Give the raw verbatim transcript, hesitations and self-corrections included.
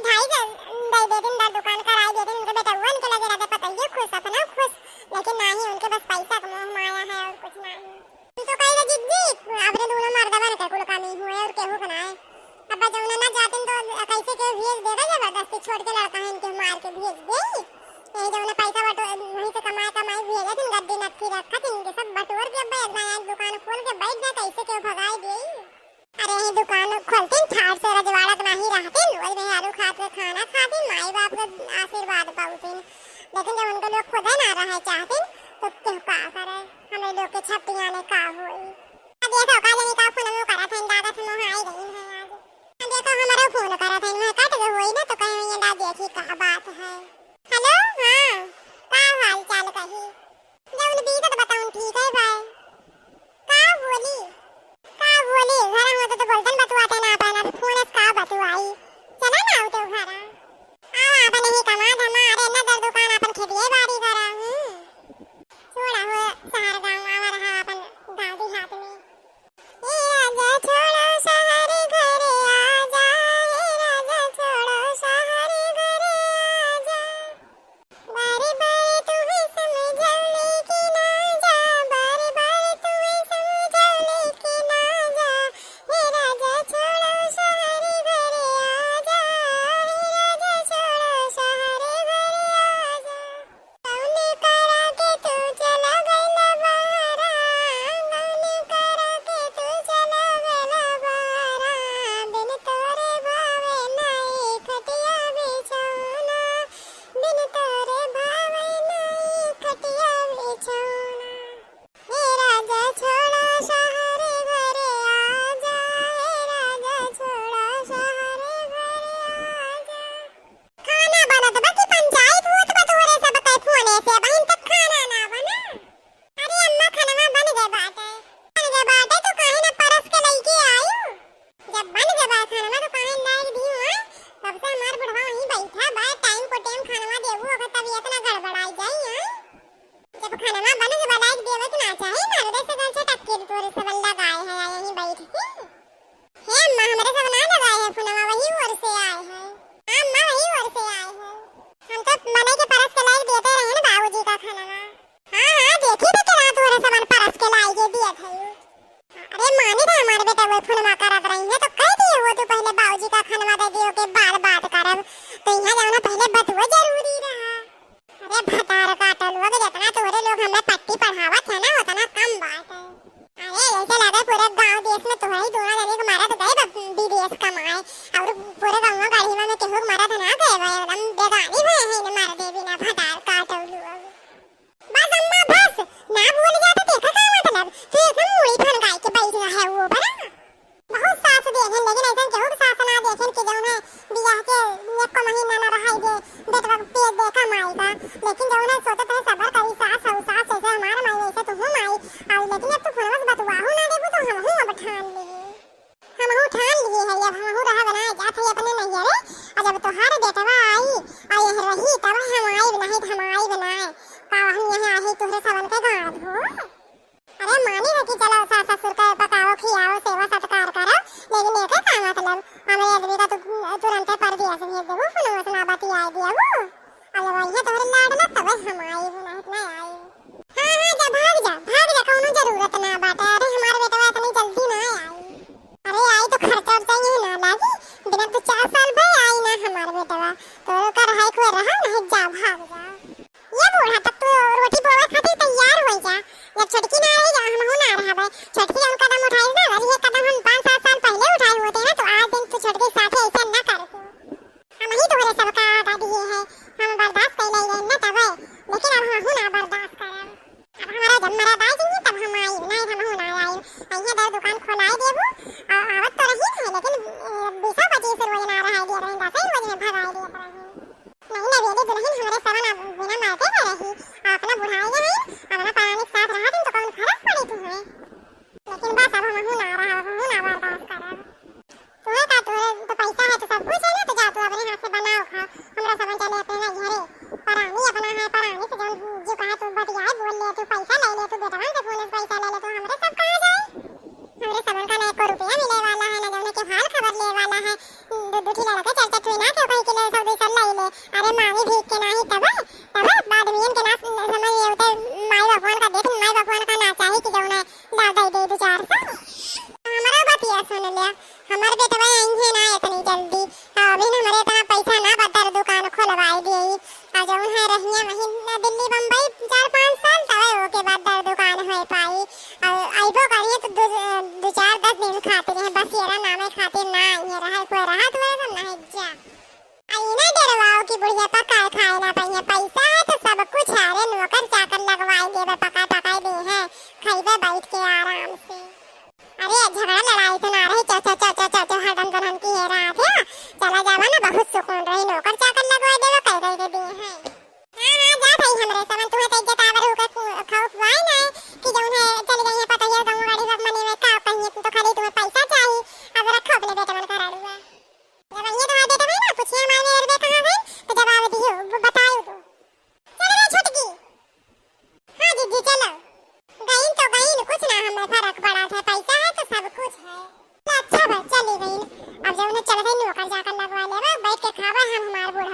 मिठाई दे, दे देतिन, दर दुकान कराई देतिन, उनके बेटउवन के लगे रहते, पतोहियो खुश, अपना खुश, लेकिन नाही, उनके बस पैसा के मोह माया है और कुछ नाही। हम तो कहे, "जिज्जी, अपने दोनों मर्दवन के कुल कमी हुए और केहू के नाय।" अब जौने ना जातिन तो कैसे केहू भेज देगा, जबरदस्ती छोड़ के लड़का है इनके मार के भेज दे। यही जौने पैसा बटो, वहीं से कमाए कमाए भेजे दिन गद्दी नत्थी रखा दिन के सब बटोर के अब एक नया दुकान खोल के बैठ जा, कैसे केहू भगाए दे। अरे, यही दुकान खोलतिन, ठाट से रजवाड़त नाही रहतिन, वही मेहरारू खात के खाना खातिन, माई बाप के आशीर्वाद पाउतिन। लेकिन जब उनके लोग खुदे ना रहे चाहतिन, तो केहू का करे? हमरे लोग के छपटिया ने का होई? अब ये तो का जानी का फोन में करत हैं, दादा से मोह आई गई है आज। अब देखो, हमारे फोन करत हैं, मैं कट गए होई ना, तो कहीं ये ना देखी का बात है। हेलो, हाँ, का हाल चाल कही? जौन बीतत बताउन ठीक है भाई। का बोली? का बोली? घर में तो, तो बोलतन बतुआते ना पाना, अभी फोन से का बतुआई? चला ना आओ तो घर। आओ अपन ही कमा धमा, अरे ना दर दुकान अपन खेतिए बाड़ी करा। हम्म। छोड़ा हो शहर गाँव, आवा रहा अपन गाँव देहात में। ए राजा छोड़ो शहर घरे आजा, ए राजा छोड़ो शहर घरे आजा। बार बार तुहे समझौले कि ना जा, बार बार तुहे समझौले कि ना जा, हे राजा छोड़ो शहर घरे आजा, हे राजा छोड़ो शहर घरे आजा। गौन करा के तू चला गइला बहरा, गौन करा के तू चला गइला बहरा, बिन तोरे भावे नाई खटिया बिछौना, बिन तोरे भावे नाई खटिया बिछौना। हे राजा छोड़ा शहर घरे आजा, हे राजा छोड़ा शहर घरे आजा। खाना बनत बा कि पंचायत होत बा तोहरे सब के फोने से? अबहिन तक खाना ना बना। अरे अम्मा, खनवा बन गए बाटे। बन गए बाटे तो काहे ना परस के लइके आयु? जब बन गए बा खनवा तो काहे ना लाइके दी हुआ? तब से हमार बुढ़वा वहीं बैठा बा, टाइम को टाइम खनवा देबू, ओकर तबीयत ना गड़बड़ाई जाई, हैं? जब खनवा बन गए बा लाइके देवे के ना चाही, मर्दे से घर से टक्के तोरे सब लगाए है, यहीं बैठ के। हे अम्मा, हमरे सब ना लगाए हैं फोनवा, वही ओर से आए हैं। हाँ अम्मा, वही ओर से आए हैं। हम तो बनाई के परस के लाइके देते रहे ना बाबूजी का खाना। हाँ, हाँ, देखी तो के रात ओरे सामान परस के लाइके दिए थे। अरे मानी ना, हमारे बेटा वो फोनवा करत रही है तो कह दिए वो तू पहले बाबूजी का खानवा दे दियो के बाद बात करब। तो यहाँ जाओ ना, पहले बतुआ जरूरी रहा। अरे भतार काटल लोग, जितना तोहरे लोग हमरा पट्टी पढ़ावत है ना, उतना कम बात है। अरे ऐसे लगे पूरे गांव देश में तोहरे ही दोनों जने के मरद गए बा विदेश कमाए, और पूरे गांव गढ़ीवा में केहू के मरद ना गए बा, एकदम बेगानी भए हैं इन्हें मर दे बिना भतार काटल लोग। बस अम्मा बस, ना बोल जाता देखा का मतलब, फिर एकदम मुड़ी फनकाई के बैठ रहे वो बड़ा। बहुत सास देखेन, लेकिन ऐसन केहू के सास ना देखेन कि जौन है बियाह के एको महीना ना रहाई दे, बेटवा के पेट देखा माई का। लेकिन जौन है सोचत है सबर करी सास, हऊ सास, जैसे हमार माई वैसे तुहू माई। और लेकिन अब तू फोनवा से बतुआहू ना देबू तो हमहू अब ठान ली। हमहू ठान लिए है, अब हमहू रहा बनाए जात है अपने नैहरे। और जब तोहार बेटवा आई और यह रही तब हम आइब, नहीं तो हम आइब ना। का हम यहाँ आई तोहरे सबन के गाड़ धो? अरे मानी है कि चलो सास ससुर का पकाओ, खियाओ, सेवा सत्कार करो, लेकिन एक का मतलब हमरे आदमी का तू तुरंते परदेस भेज देबू, फोनवा से ना बतियाए देबू। अब वही तोहरे लाड ना तबे हम आइब, नहीं तो ना आइब। हाँ, हाँ, जा भाग जा, भाग जा, कौनो जरूरत ना बाटे। अरे हमार बेटवा इतनी जल्दी ना आई। अरे आई तो खर्चा उर्चा यही ना लागी, बिना दो चार साल भर आई ना हमार बेटवा। तो ओकर हाय खोए रहा, नहीं जा, भाग जा। ये बूढ़ा, तब तू रोटी बोवे खातिर तैयार हो जा। जब छोटकी ना रही जा, हमहू ना रहबे। छोटकी जौन कदम उठाई ना, अगर ये कदम हम पाँच सात साल पहले उठाए होते ना, तो आज दिन तू छोटकी साथे ऐसा ना करते। हम ही तोहरे सबका आटा दिए हैं, हम बर्दाश्त कर ले ना तबे, लेकिन अब हमहू ना बर्दाश्त करब। अब हमारा जब मरद आ जाइए तब हम आई, नहीं हमहू ना आई। अइहे दर दुकान खोलाई देबू, और आवत तो रही है, लेकिन ए, बीसा पच्चीस रोज ना रहा दिए रहे, दस ही रोज में भगाई दिए रहे। नहीं ना बेटी दुल्हन हमरे सवन अब बिना मायके में रही, और अपना बुढ़ाई गए हैं, अपना परानी के साथ रहा दिन तो कौन फर्क पड़ी तुम्हें? लेकिन बस अब हमहू ना रहा, हमहू ना बर्दाश्त करब। तुम्हें का, तोरे तो पैसा है तो सब कुछ है ना, तो जा तू अपने हाथ से बनाओ खाओ, हमरा सब चले अपने ना घरे। परानी अपना है, परानी से जौन जो कहा तू बतियाए बोल ले, तू पैसा ले ले, तू बेटवा से फोन से पैसा ले ले, तो हमरे सब कहाँ जाए? हमरे सबन का ना एको रुपया मिले वाला है, ना जौन के हाल खबर ले वाला है। दो दो ठो लड़का चार चार ठो ना के कहीं के ले बेटवा अइहें ना इतनी जल्दी, अभी न हमरे इतना पैसा ना बा, दर दुकान खोलवाई देई। और जौन है रहिए वहीं न दिल्ली बम्बई चार पाँच साल, तबे ओके बाद दर दुकान हो पाई। और अइबो करिए तो दो, दो चार दस दिन खातिर है, बस येरा नामे खातिर ना अइहें, रहे कोई रहत हुए तो नहीं जा। आई ना डरवाओ कि बुढ़िया पकाए खाए ना पाइए, पैसा है तो सब कुछ है। अरे नौकर चाकर लगवाई देबे, पका पकाई दे हैं, खइबे बैठ के आराम से। अरे झगड़ा लड़ाई तो ना रही, चाचा चाचा चाचा हरदम दनन की है रात है, चला जावा ना, बहुत सुकून रही, नौकर चाकर लगवाई देबे, कह कह के दिए हैं। हाँ हाँ जा भाई, हमरे समन तुम्हें तो इज्जत आवर होकर खौफ वाई ना कि जौन है चली गई है पता है गाँव गाड़ी सब मने में का कहिए, तुम तो खाली तुम्हें पैसा चाहिए, अब रखो अपने बेटवन का रड़ुआ। जब ये तुम्हारे बेटे भाई ना पूछिए हमारे मेरे बे कहाँ गए, तो जवाब दियो, वो बताओ दो। चल रे छुटकी। हाँ जीजी चलो। गईन तो गईन, कुछ ना हमें फर्क पड़ा था, पैसा है तो सब कुछ है। तो अच्छा बा, चली गईन। अब जब उन्हें चल गई नौकर जाकर लगवा लेबा, बैठ के खावा हम हमार बोल।